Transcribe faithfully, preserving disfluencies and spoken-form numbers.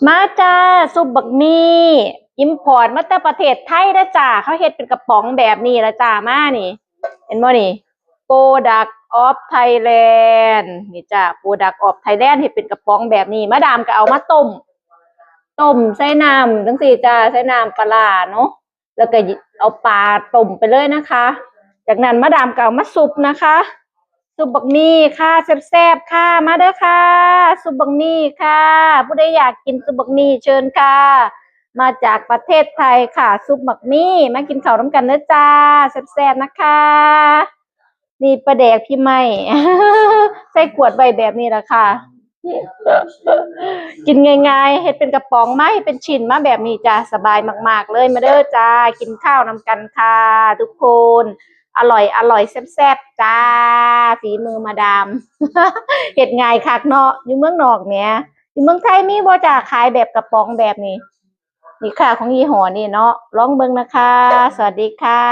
มาจ้า ซุปบักมี่ import มาแต่ประเทศไทยนะจ้า เขาเฮ็ดเป็นกระป๋องแบบนี้ละจ้า มานี่ เห็นบ่นี่ Product of Thailand นี่จ้า Product of Thailand เฮ็ดเป็นกระป๋องแบบนี้ มาดามก็เอามาต้ม ต้มใส่น้ำจังซี่จ้า ใส่น้ำปลาร้าเนาะ แล้วก็เอาปลาต้มไปเลยนะคะ จากนั้นมาดามก็เอามาซุปนะคะ ซุปบักมี่ค่ะ แซ่บๆค่ะ มาเด้อค่ะ ซุปบักมี่ค่ะ ผู้ใดอยากกินซุปบักมี่เชิญค่ะ มาจากประเทศไทยค่ะ ซุปบักมี่ มากินข้าวนำกันเด้อจ้า แซ่บๆนะคะ นี่ปลาแดกพี่ใหม่ ใส่ขวดไว้แบบนี้ละค่ะ กินง่ายๆ เฮ็ดเป็นกระป๋องมา เฮ็ดเป็นชิ้นมาแบบนี้จ้า สบายมากๆเลย มาเด้อจ้า กินข้าวนำกันค่ะ ทุกคน อร่อย อร่อย แซ่บๆจ้า ฝีมือมาดาม เฮ็ดง่ายคักเนาะ อยู่เมืองนอกแหม อยู่เมืองไทยมีบ่จ้า ขายแบบกระป๋องแบบนี้ นี่ค่ะ ของยี่ห้อนี่เนาะ ลองเบิ่งนะคะ สวัสดีค่ะ